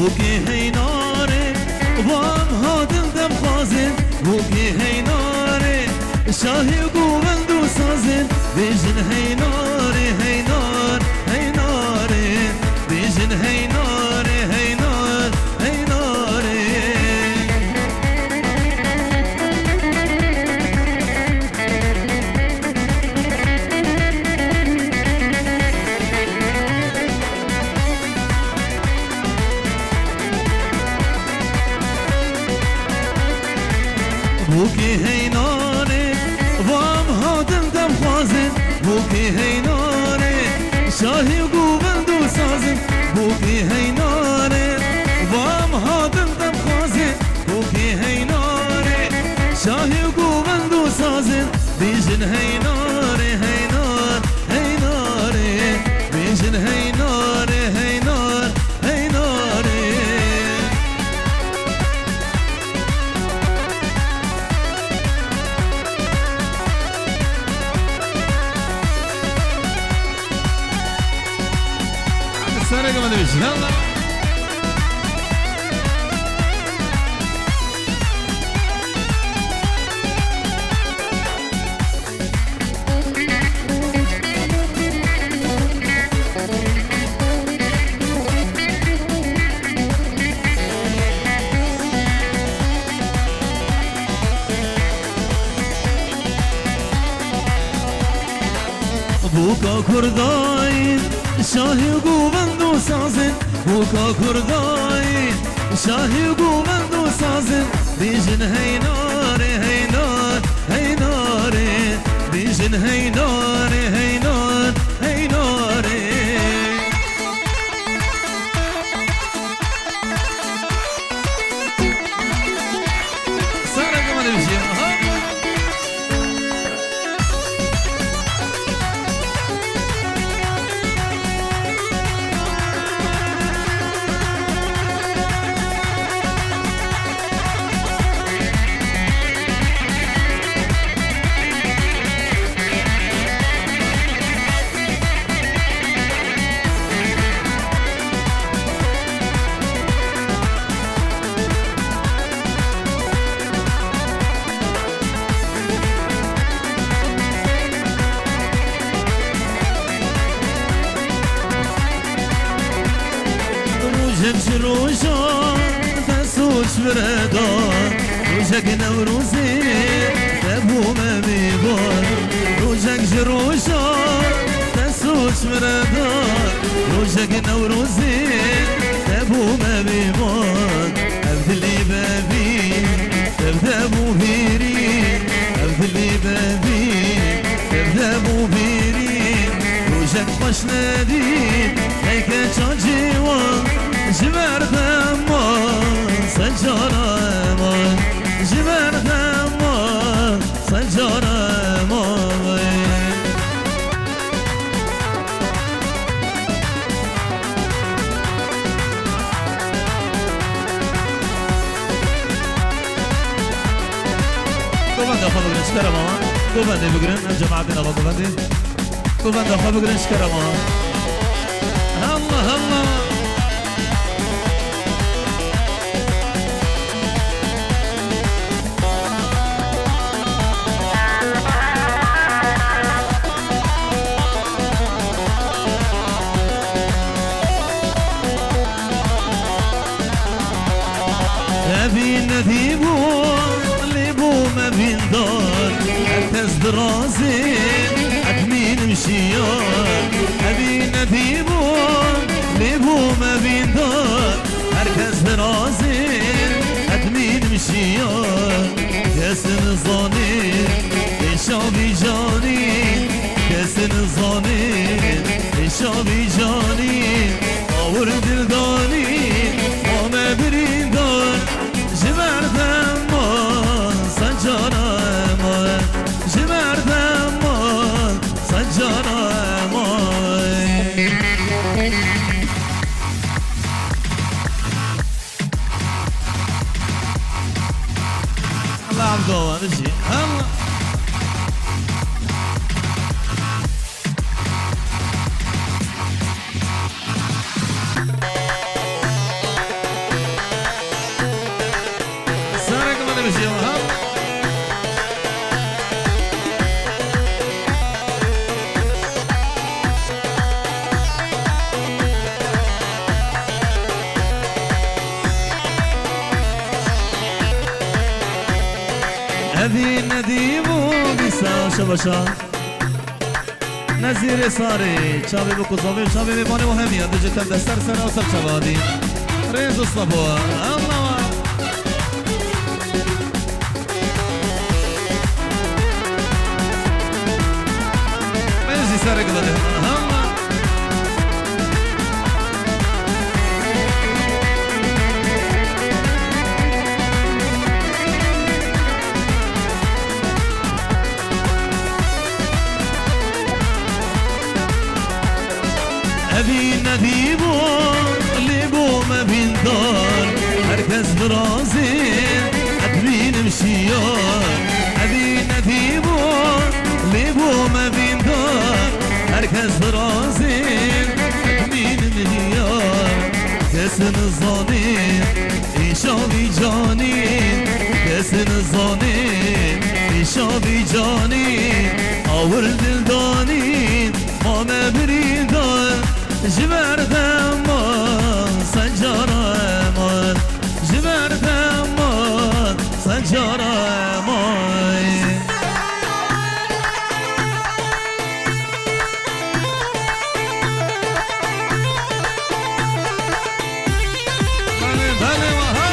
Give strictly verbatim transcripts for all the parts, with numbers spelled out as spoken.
Bûkê heynarê, van hatin demxwazin. Bûkê heynarê, şahê govend û sazin. Bêjin heynarê, heynar, heynarê. Bêjin heynarê, heynar, heynarê. Bûkê heynarê, van hatin demxwazin. Bûkê heynarê, şahê govend û sazin. Bûkê heynarê, van hatin demxwazin. Bûkê heynarê, şahê govend û sazin. Bêjin heynarê, heynar, heynarê. Bêjin heynarê, heynar, heynarê. Sereke me dibêjin, yallah. Bûka Kurdayî, şahê govend û sazin. Bûka Kurdayî, şahê govend û sazin. Bêjin heynarê, heynar, heynarê. Bêjin heynarê, heynar, heynarê. Sereke me dibêjin. Rojek ji rojan te soz ji min re da, rojek Newrozê te bû me mêvan. Rojek ji rojan te soz ji min re da, rojek Newrozê te bû me mêvan. Ev dilê bevî, ev dem û hêrî, ev dilê bevî, ev dem û hêrî. Rojek xweş nedî, heke çancê wan ji ber dema, se cara ema, ji ber dema, se cara ema. Govenda xwe bigirin, ji kerema wan. Govendê bigirin, em cemaetê nava govendê. Govenda xwe bigirin, ji kerema wan. Allah, Allah. Evîn nedîbû, lê bû me vîndar. Her kes dirazê, etmînim şiyar. Evîn nedîbû, lê bû me vîndar. Her kes dirazê, etmînim şiyar. Kes nizanê, êşa vî canî. Kes nizanê, êşa vî canî. Awir dildanî, ma me birîndar. Ji ber dema, se cara ema. Ji ber dema, se cara ema. Allah Abdullah, bijî. Allah. Evî nedî bû dîsa şeveşa. Nezîrê Sarê, çavê bi kuzavê, çavê mêvanê û hemiya dijî tev de ser ser ew ser çava dî. Rêz û sebo. Allah. Meclî serê gilade. Allah. Evî nedî bû, lê bû me vîndar. Her kes virazê, ez bînim şiyar. Evî nedî bû, lê bû me vîndar. Her kes virazê, ez bînim hiyar. Kes nizanî, îşa vî canî. Kes nizanî, îşa vî canî. Awir dildanî, ma me birîndar. Ji ber te man, sencara man. Ji ber te man, sencara man. Belê, belê, wa ha.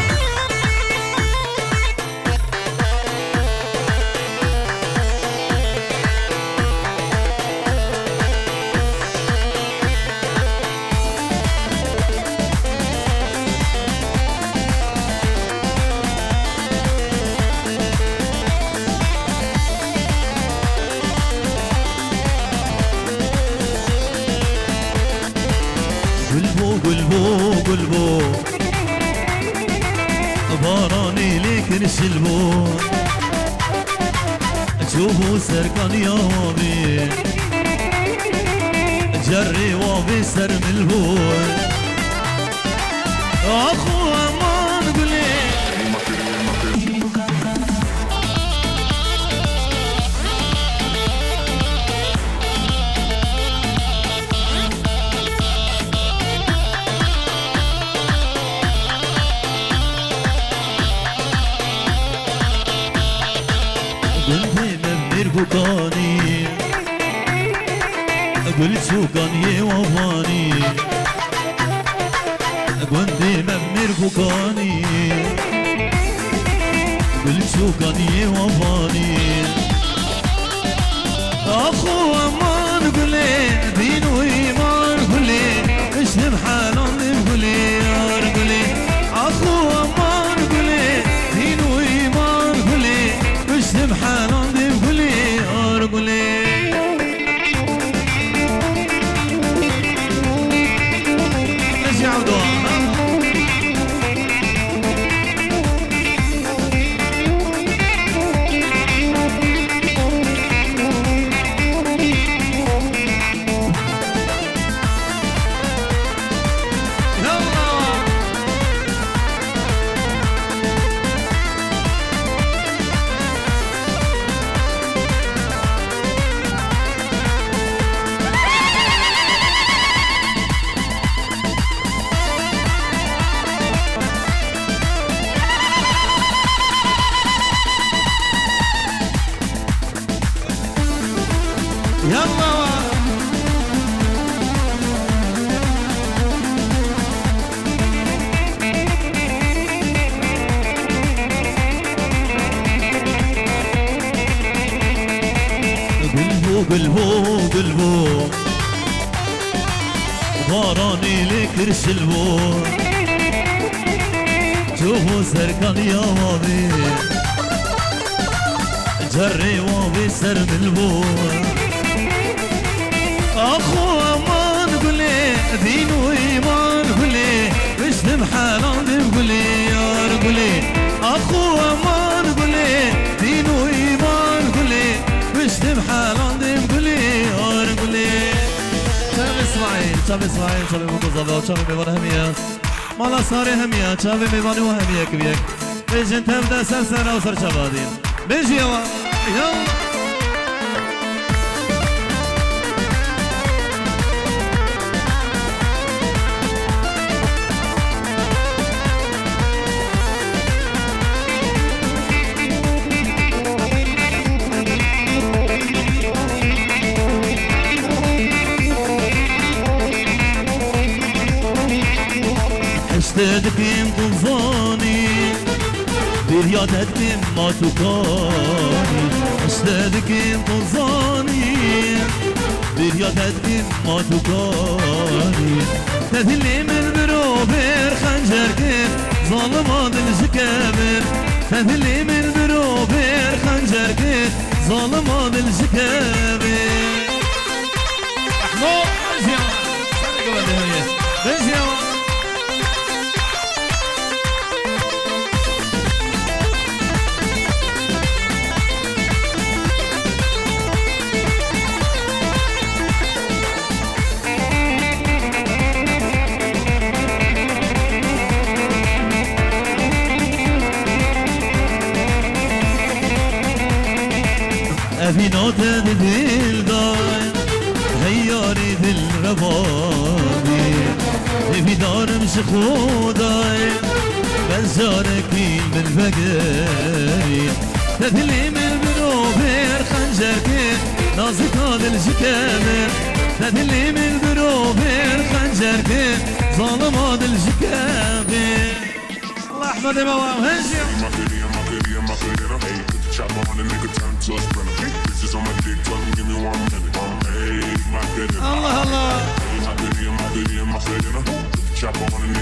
Gul bo, gul bo, gul bo. Baranê lê kir şil bo. Çû bo serkaniya wavê. Cerrê wavê ser mil bo. Axo aman gulê. Gundê me Mêrgukanî, Gulçûkan yê Wavanî. Gundê me Mêrgukanî, Gulçûkan yê Wavanî. Axo aman gulê, dîn û îman gulê, piştim helandê gulê, yar gulê. Axo aman gulê, dîn û îman gulê, piştim helandê gulê, yar gulê. Hacı Abdo. Yalla. Gul bo, gul bo, gul bo. Baranê lê kir şil bo. Çû bo serkaniya wavê. Cerrê wavê ser mil bo. Axo aman gulê, dîn û îman gulê, piştim helandê gulê, yar gulê. Axo aman gulê, dîn û îman gulê, piştim helandê gulê, yar gulê. Çavê Smaîl, çavê Smaîl, çavê Mukuza ve, çavê Mêvan hemiye. Mala Sarê hemiye, çavê Mêvanê û hemiye kiviyek. Bêjin tev de ser ser ew ser çava dîn. Bêjî ewa. Ya. Zanî, bêriya te dikim ma tu kanî, ez te dikim tu zanî, bêriya te dikim ma tu kanî. Te dilê min biro bêr xencer kir, zalima dil ji kevir. Te dilê min biro bêr xencer kir, zalima dil ji kevir. Ehmo, Ziya, sen de gel heye. Ben Ziya. Evîna te di dil de, hey yarê dilrevanî. Hêvîdarim ji Xwedayê, bes carekî min vegerî. Te dilê min biro bêr xencer kir, nazika dil ji kevir. Te dilê min biro bêr xencer kir, zalima dil ji kevir. Allah Ehmedê me wa, hên jî. Allah Allah.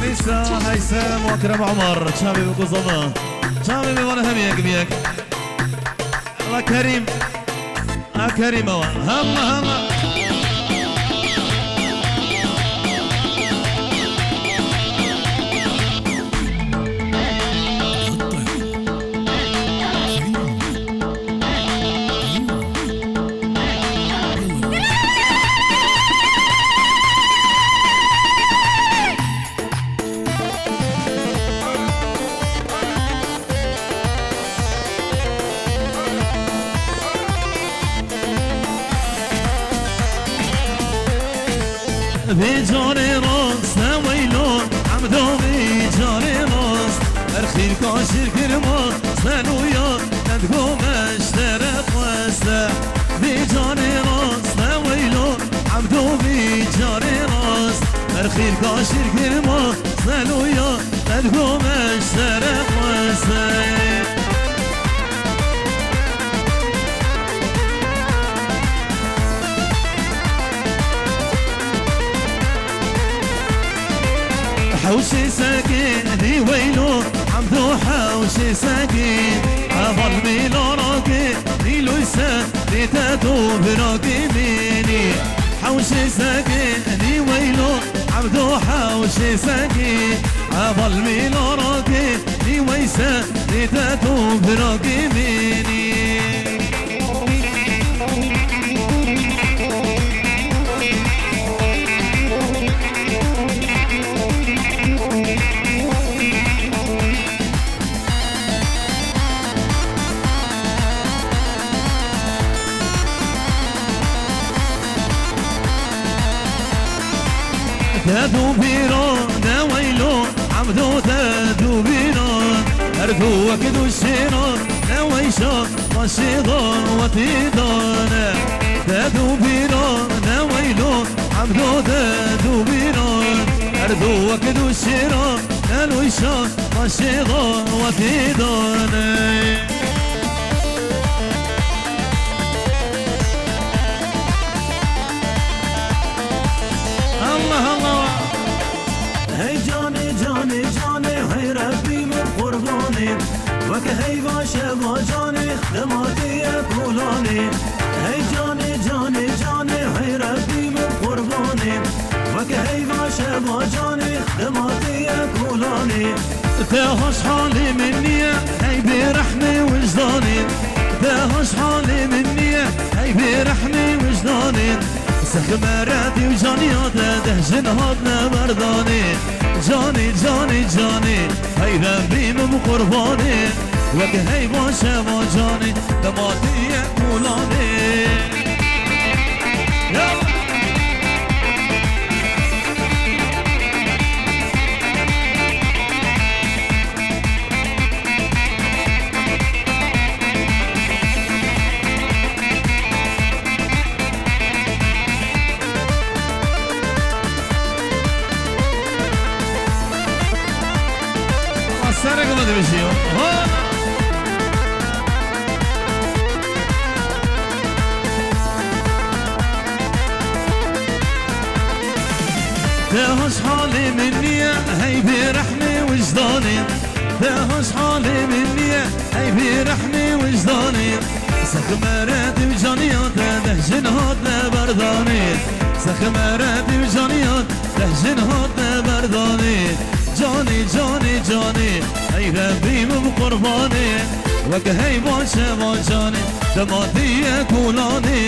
Neyse, neyse, Muharrem Omar, çavê bikuzana. Çavê bivana hem yek, hem yek. Allah Kerîm. A Kerîm ewa. Hema, hema. Vê carê rast e weylo, Emdo vê carê rast. Her xîrka şirkirma, seloya, qed gomeş tere xweste. Vê carê rast e weylo, Emdo vê carê rast. Her xîrka şirkirma, seloya, qed gomeş tere xweste. Hewşê sekê dî weylo, Emdo hewşê sekê. Heval mîla rakê, dîloy se, dê te do birakê mînî. Hewşê sekê dî weylo, Emdo hewşê sekê. Heval mîla rakê, dî wey se, dê te do birakê mînî. Te dû bîran e weylo, Emdo te dû bîran. Her du wek du şêran, ne weyşa, ma şêdan wetî dane. Te dû bîran e weylo, Emdo te dû bîran. Her du wek du şêran, ne weyşa, ma şêdan wetî dane. Allah Allah. Hey canê, canê, canê, hey Rebbî min qurbanê. Weke heyva şeva canê, dema tê ye kolanê. Hey canê, canê, canê, hey Rebbî min qurbanê. Weke heyva şeva canê, dema tê ye kolanê. Te haş halê min niye, hey bêrehmê wijdanê. Te haş halê min niye, hey bêrehmê wijdanê. Zexme redî û caniya te deh jin hatine berdanê. Canê, canê, canê, hey Rebbî min qurbanê. Weke heyva şeva canê, dema tê ye kolanê. Ya! Sereke me dibêjî. Ha! Te hoş halê min niye, hey bê rehmê wijdanê. Te hoş halê min niye, hey bê rehmê wijdanê. Sexmere dî caniya te deh jin hatine berdanê. Sexmere dî caniya deh jin hatine berdanê. Canê, canê, canê, ey Rebbî min bi qurbanê. Weke heyva şeva canê, dema diye kulanê.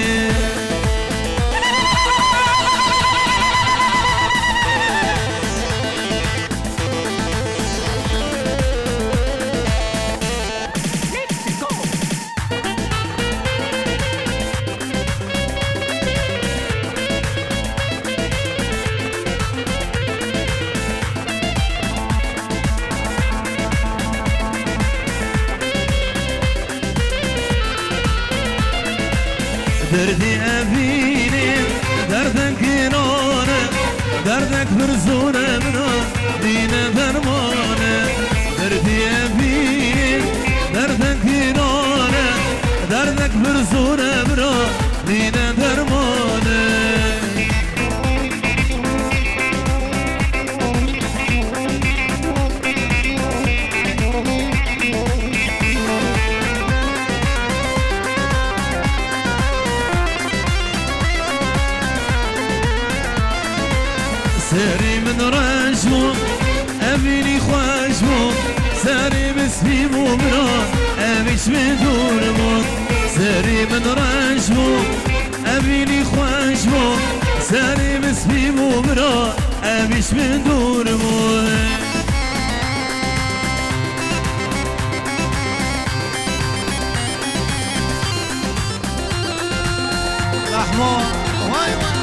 Derdê evînê derdek giran e, derdek pir zor e, min a nîne derman e. Derdê evînê derdek giran e, derdek pir zor e, min a nîne derman e. Serê min reş bû, evînî xweş bû. Serê min spî bû, min a evîş min dûr bû. Serê min reş bû, evînî xweş bû. Serê min spî bû, min a evîş min dûr bû. Rehman, vay vay.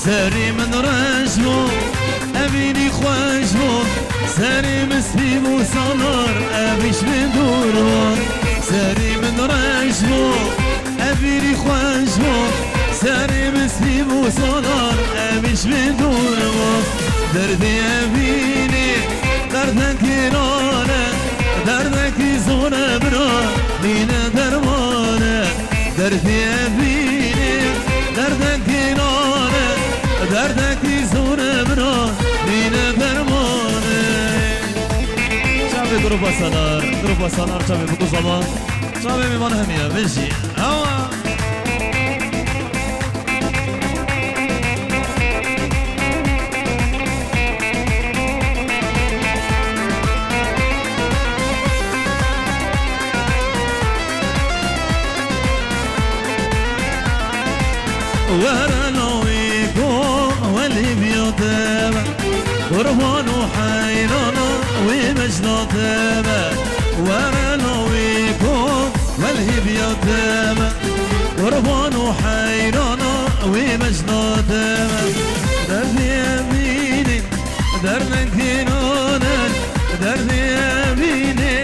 Serê min reş bû, evînî xweş bû. Serê min spî bû salar, evîş min dûr bû. Serê min reş bû, evînî xweş bû. Serê min spî bû salar, evîş min dûr bû. Derdê evînê derdek giran e, derdekî zor e, bira nîne derman e. Derdê evînê derdek giran e, derdekî zor e, bira nîne derman e. Çavê grupa Salar, grupa Salar çavê biku zaman. Çavê mêvan hemiya, vejî. Ewa. Were lawî ku welî biyate me, qurban û heyrana wî mecnate me. Were lawî ku welî biyate me, qurban û heyrana wî mecnate me. Derdê evînê derdek giran e, derdê evînê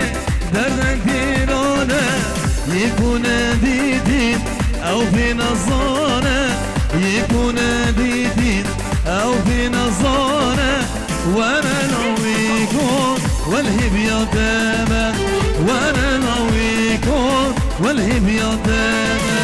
derdek giran e. Yê ku nedîtîn ew pê nezane, yê ku nedîtîn ew pê nezane. Were lawî ku welhî biyate me, were lawî ku welhî biyate me.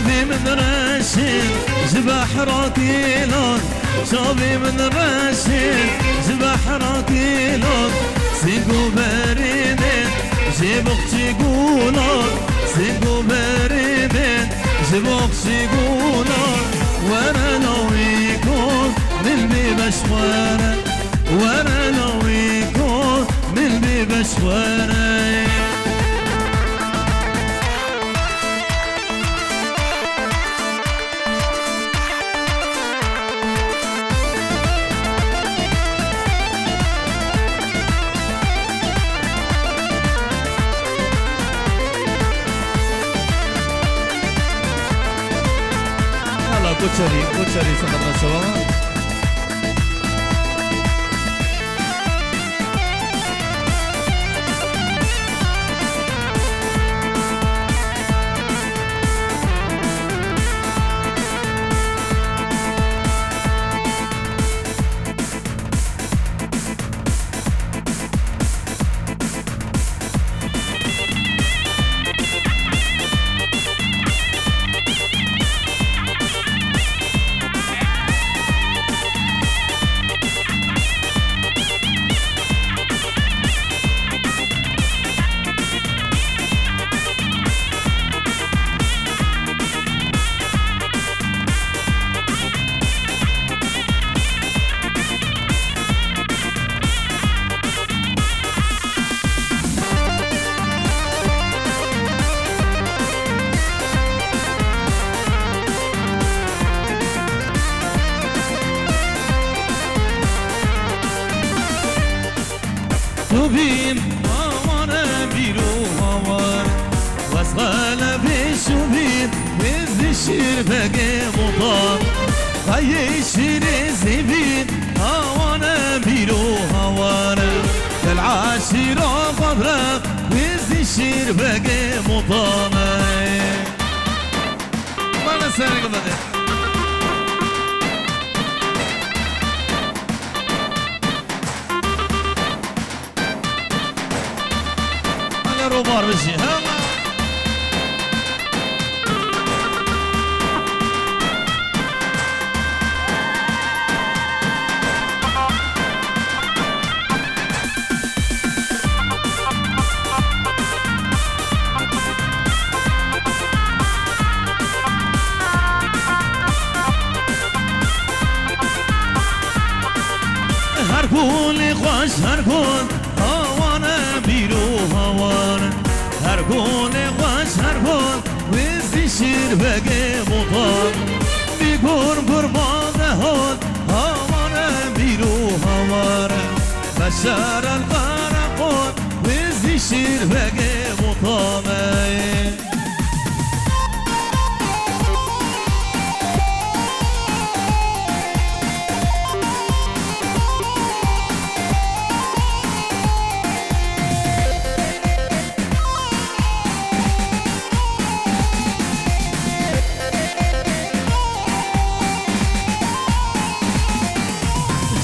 Çavê min reşin ji behra kêlan, çavê min reşin ji behra kêlan, sing û berê min Ji boxçî gulan, sing û berê min, ji boxçî gulan, were lawîko, min bê beş xwere, were lawîko, min bê beş xwere. Hala koçerî, koçerî seqet şewa. Tubîn, awane bîr û hawan, wes xelefê şubîn, wêz dişir begê mutan. Xeyê şîrê zîvîn, awane bîr û hawan, gel eşîra xwe bire, wêz dişir begê mutan. Bana sergi bide. Hele robar bijî, he? Her gulê xweş, her gul, hawane bîr û hawan. Her gulê xweş, her gul, wêz dişir begê mutan. Bî gur gur bade hol, hawane bîr û hawan. Beşer el qereqol, wêz dişir begê mutan.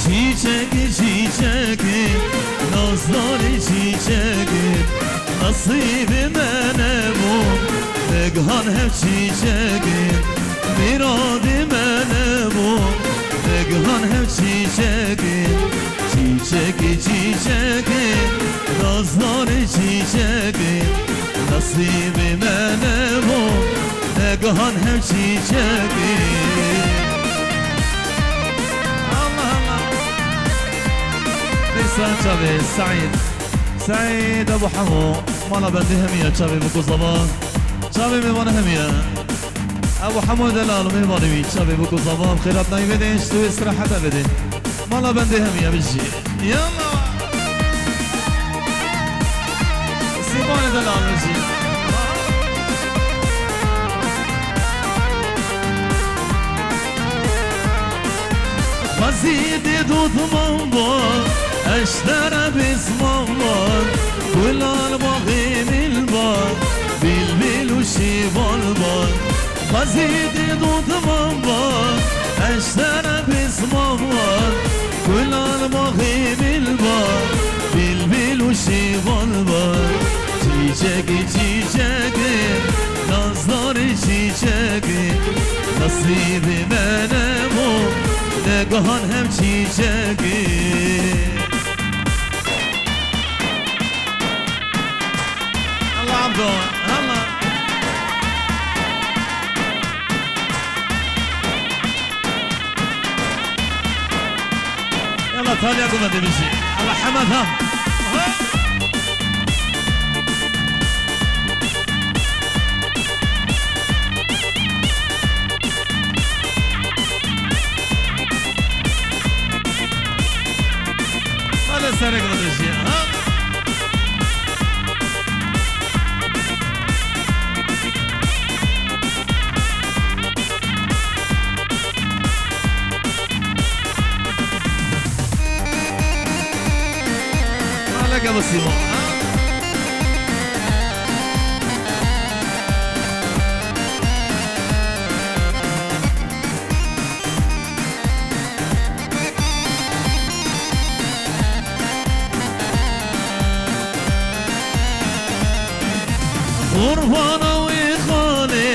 Çîçekê, çîçekê, nazdarê çîçekê, nesîbê me nebû, negihan hev çîçekê, mîradê me nebû, negihan hev çîçekê. Çîçekê, çîçekê, nazdarê çîçekê, nesîbê me nebû, negihan hev çîçekê. Allah Allah. Neyse, çavê Seîd. Seîd Ebu Hemo, mala bendê hemiya, çavê biko zava. Çavê mêvana hemiya. Ebu Hemo delal, mêvanê wî, çavê biko zava, xêrat nayê bidê, ji tu istirahete bidê. Mala bendê hemiya bijî. Yalla. Sîbanê delal bijî. Xwezî dê dotman ba, eştere bêzman ba, gulal baxê mil ba, bilbil û şîval ba. Xwezî dê dotman ba, eştere bêzman ba, gulal baxê mil ba, bilbil û şîval ba. Çîçekê, çîçekê, nazdarê çîçekê, nesîbê me nebû, negihan hev çîçekê. Hela. Yala Talya guma dibijî. Hela Hemed ha. Hadi serek dibijî. Ha? Aleka Musîmo. Qurbana wê xalê,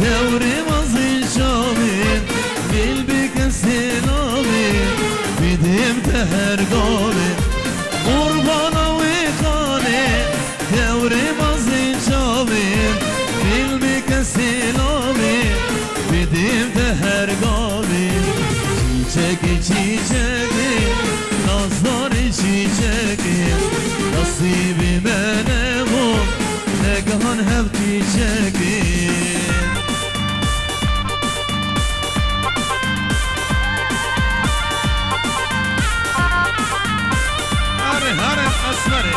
dewrê mezin şamê, vîl bike sêlamê, bidêm te her gavê. Qurbana wê xalê, dewrê mezin şamê, vîl bike sêlamê, bidêm te her gavê. Çîçekê, çîçekê, nazdarê çîçekê, nasîbê me nebû, negihan hev çîçekê. Hare, hare, esmerê.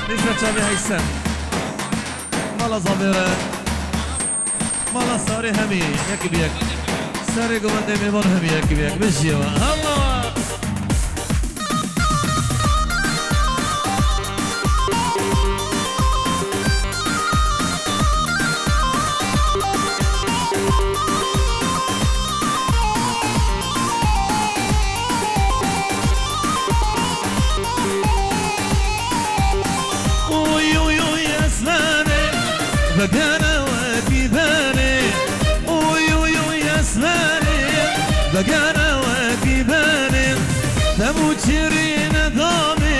Neyse, çavê heysen. Mala zavêre. Mala Sarê hemî yek bi yek. Serê guvendê mêvan hemî yek bi yek. Bijî we. Allah! Oy, oy, oy, esmerê, vegere wekî berê. Oy, oy, oy, esmerê, vegere wekî berê. Dem û çirîne damê,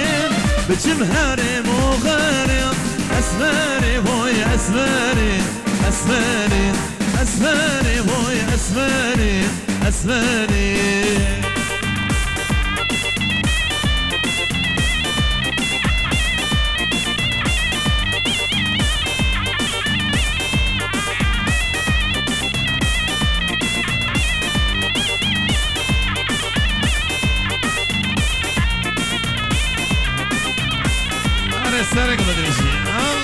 biçim herêm û xerê. Esmerê, voy esmerê, esmerê, esmerê, voy esmerê, esmerê. Are serek bidrîşî. Al.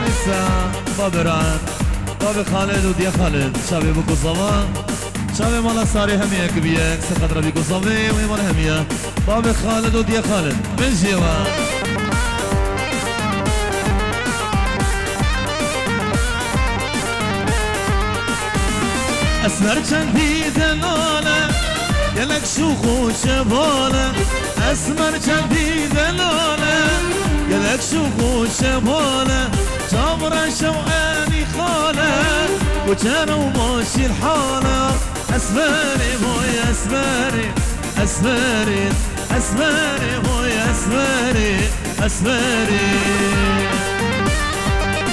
Neyse, baberan, babê Xalid û diye Xalid, çavê bû ku zava, çavê mala Sarê hemî yek bi yek, seqet re bî ku zavê wê mala hemî ye. Babê Xalid û diye Xalid. Min jê we. Esmer çendî delal e, gelek şûx û şeval e. Esmer çendî delal e, gelek şûx û şeval e. Çav reş û enî xal e, ku çer û başî hal e. Esmerê voy esmerê, esmerê, esmerê voy esmerê, esmerê.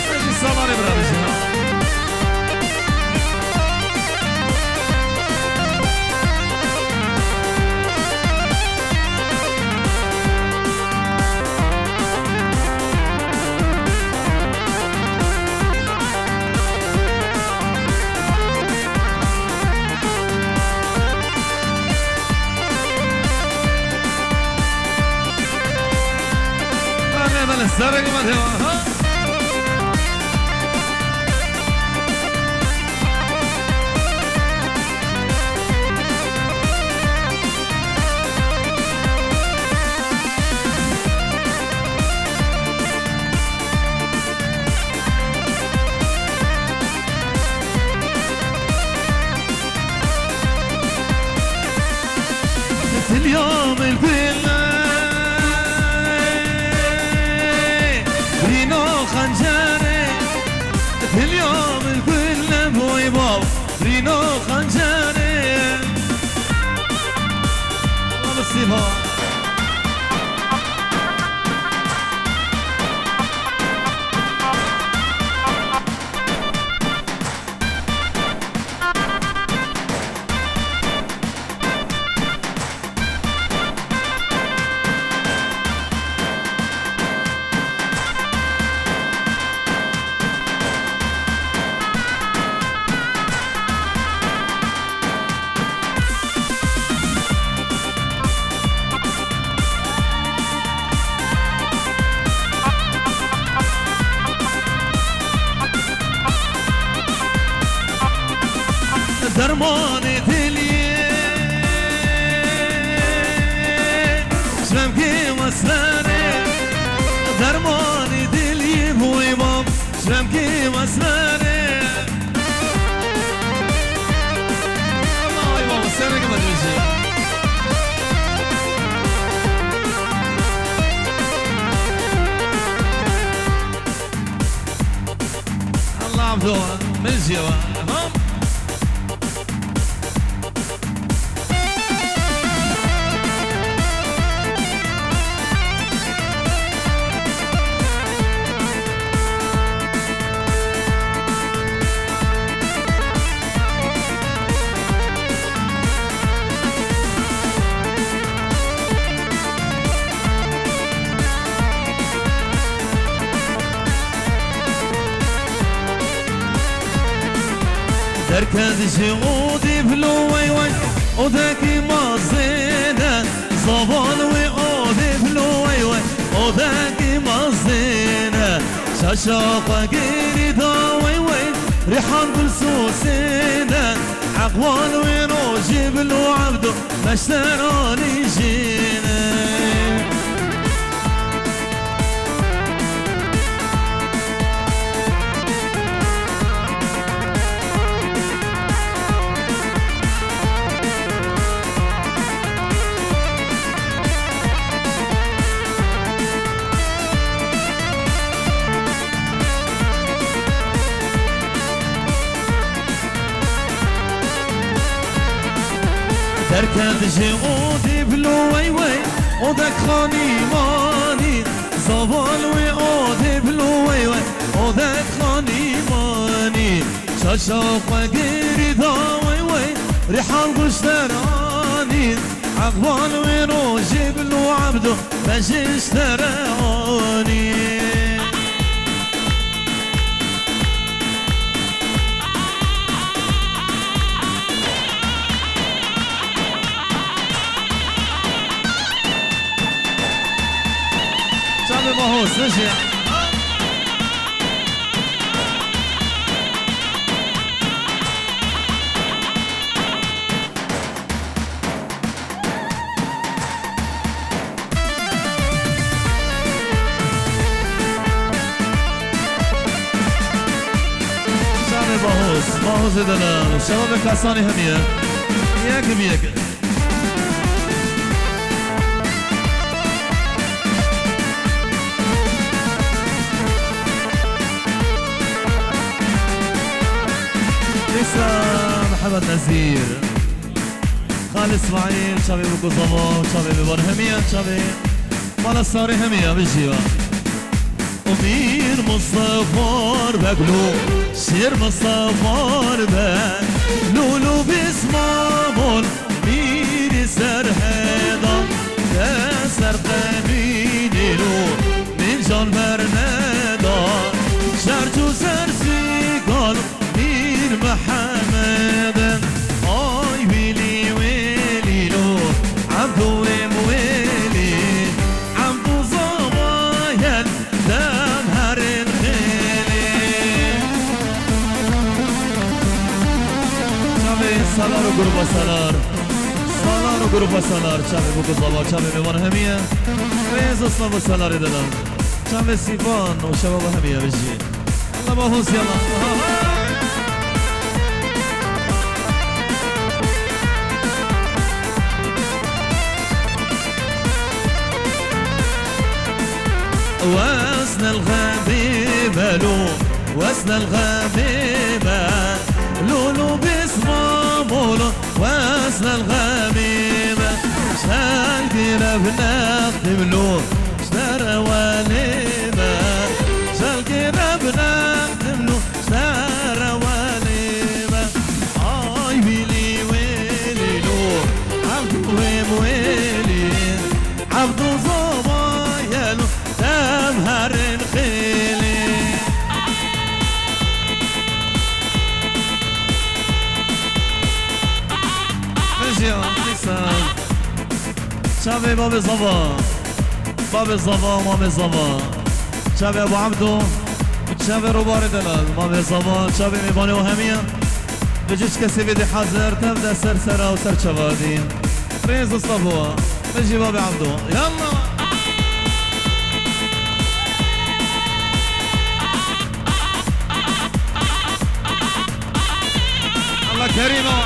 Peki salarê bira bijî ha. Bale, bale, serek me dewa. Dermanê diliyê, ji remkê mesrerê. Dermanê diliyê bûyî mam, ji remkê mesrerê. Vay baba, sereke me dibêjî. Allah Abdo, min jî ew e. Tamam. Derket ji odê bilo wey wey, odekî mazêne. Zaval wê odê bilo wey wey, odekî mazêne. Şaşa xwe gêrî da wey wey, rîhan gul sosêne. Heqval wê rojê bilo Ebdo, meşteranî jîne. Derket ji odê bilo wey wey, odek xanî manî. Zaval wê odê bilo wey wey, odek xanî manî. Şaşa xwe gêrî da wey wey, rîhan gul ji te re anî. Heqval wê rojê bilo Ebdo, me jê ji te re anî. Çavê Maho, sijê. Şanê Bahoz, Bahozê delal, şebabê Kasanê hemiye. Yek bi yek. Dîsa Mihemed Nezîr. Xalid Îsmaîl, çavê Bûk û Zava, çavê Bêbar hemiya, çavê Mala Sarê hemiya, bijiya. Û Mîr Mistefar Beglo, Şêr Mistefar Be, Lûlû Bîsmamol, Mîrî Serheda, de ser qemînê lo, min can berneda, şer çû ser sîgal, Mîr Mihemed, ay wîlî wêlî lo, Ebdû wêm wêlî, Ebdû Zava yel, dem herên xêlî. Çavê Salar û gruba Salar. Salar û gruba Salar. Çavê Bûk û Zava, çavê Mêvan hemiye. Rêz û silav û Salarê delal. Çavê Sîvan û şebaba hemiye bijî. Yalla Bahuz, yalla. Wesne li xemê me lo, wesne li xemê me. Lûlû Bîsmamol, wesne li xemê me. Şelkê re bi nextim lo, ji te re welê me. Şelkê re bi nextim lo, ji te re welê me. Ay wîlî wêlî lo, Ebdû wêm wêlî, Ebdû Zava yel, dem herên xêlî. Bijiya, dîsa. Çavê Babê Zava. Babê Zava, Mamê Zava. Çavê Ebu Ebdo. Çavê Robarê delal. Mamê Zava, çavê mêvanê û hemiya. Bi cih kesê bêdî hazir, tev de ser sera û ser çava dî. Rêz û savo. Min jî babê Evdo. Yalla. Allah Kerîm e.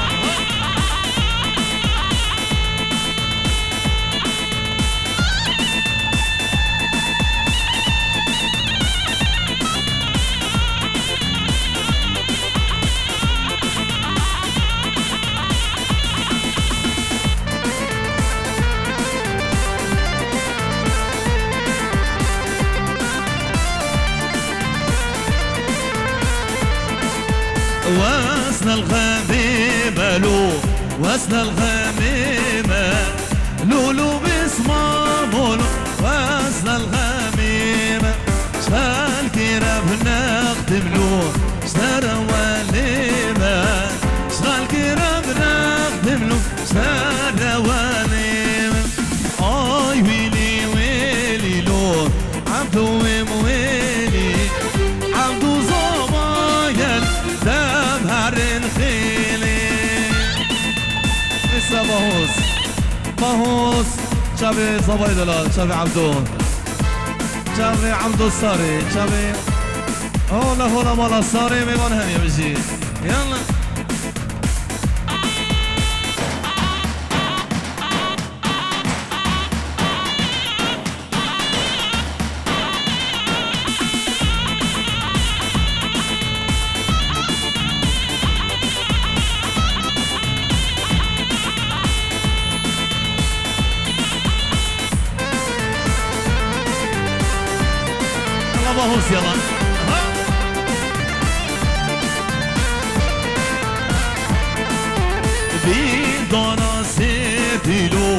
وزن الغميمة لو، وزن الغميمة، لولو بصمامو لو، وزن الغميمة. شغال كيرا بنخدم لو، شترى وليمة. شغال كيرا بنخدم لو، شترى وليمة. آی ویلی ویلی لو، عبدو ویم ویلی، عبدو زاوا گل دم هرن خیلی. Îsa Bahos. Bahos. Çavê zavayê delal, çavê Evdo. Çavê Evdo Sarê, çavê hola hola mala Sarê mêvan hemiye bijî. Yalla. Yalla Bahos yalla. Ha? Bî dana sêrdî lo,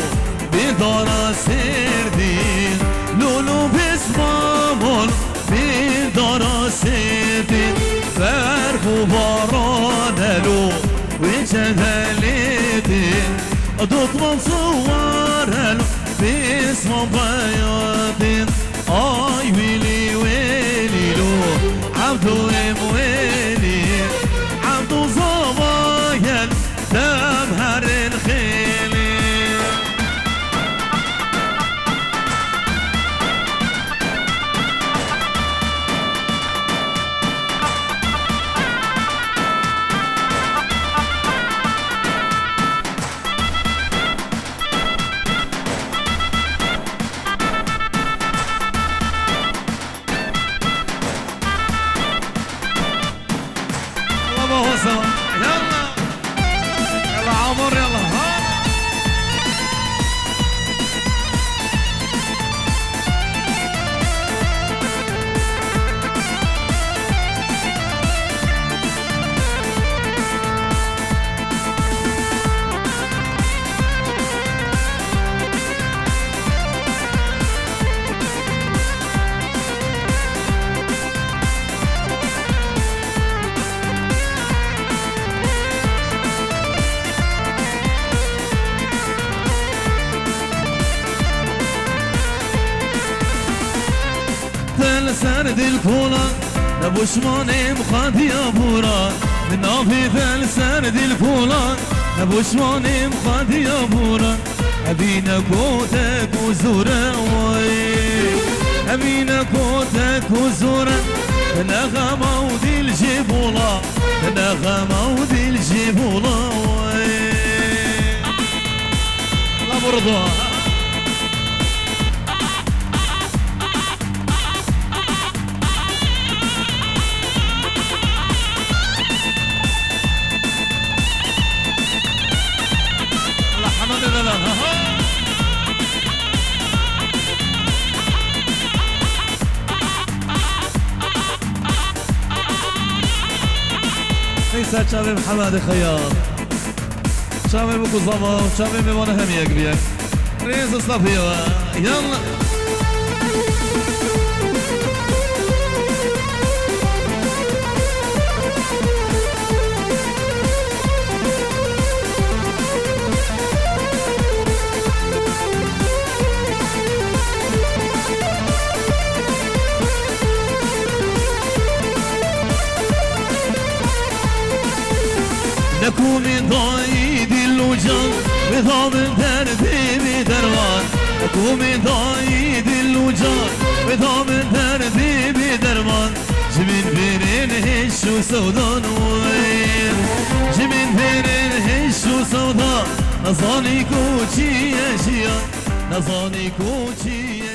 bî dana sêrdî, lolo bêsmamon, bî dana sêrdî, berf û baran e lo, wê cehelê dî, dotman siwar e lo, bêsman beyadî. Ay wêlî wêlî lo, Evdo êm wêlî, Evdo zava gel, dem herin xêlî. Yalla Baho Sewan. Yalla. Yalla Amur yalla. Ha. Te li ser dil kola, ne boşmanê mixadiya bora. Min navê te li ser dil kola, ne boşmanê mixadiya bora. Evîne kotek û zore way. Evîne kotek û zore. Ne xema û dil jê bola. Ne xema û dil jê bola way. La burada. Neyse, çavê Mihemedê Xeyal. Çavê min ku zava, çavê mêvana hemî yek bîye. Rêz û slavê we. Yalla. Ku min dayî dil û can, bida min derdê bê derman. Ku min dayî dil û can, bida min derdê bê derman. Ji min bêrên hêş û sewdan wê. Ji min bêrên hêş û sewdan. Nezanî ku çi ye jiyan. Nezanî ku çi ye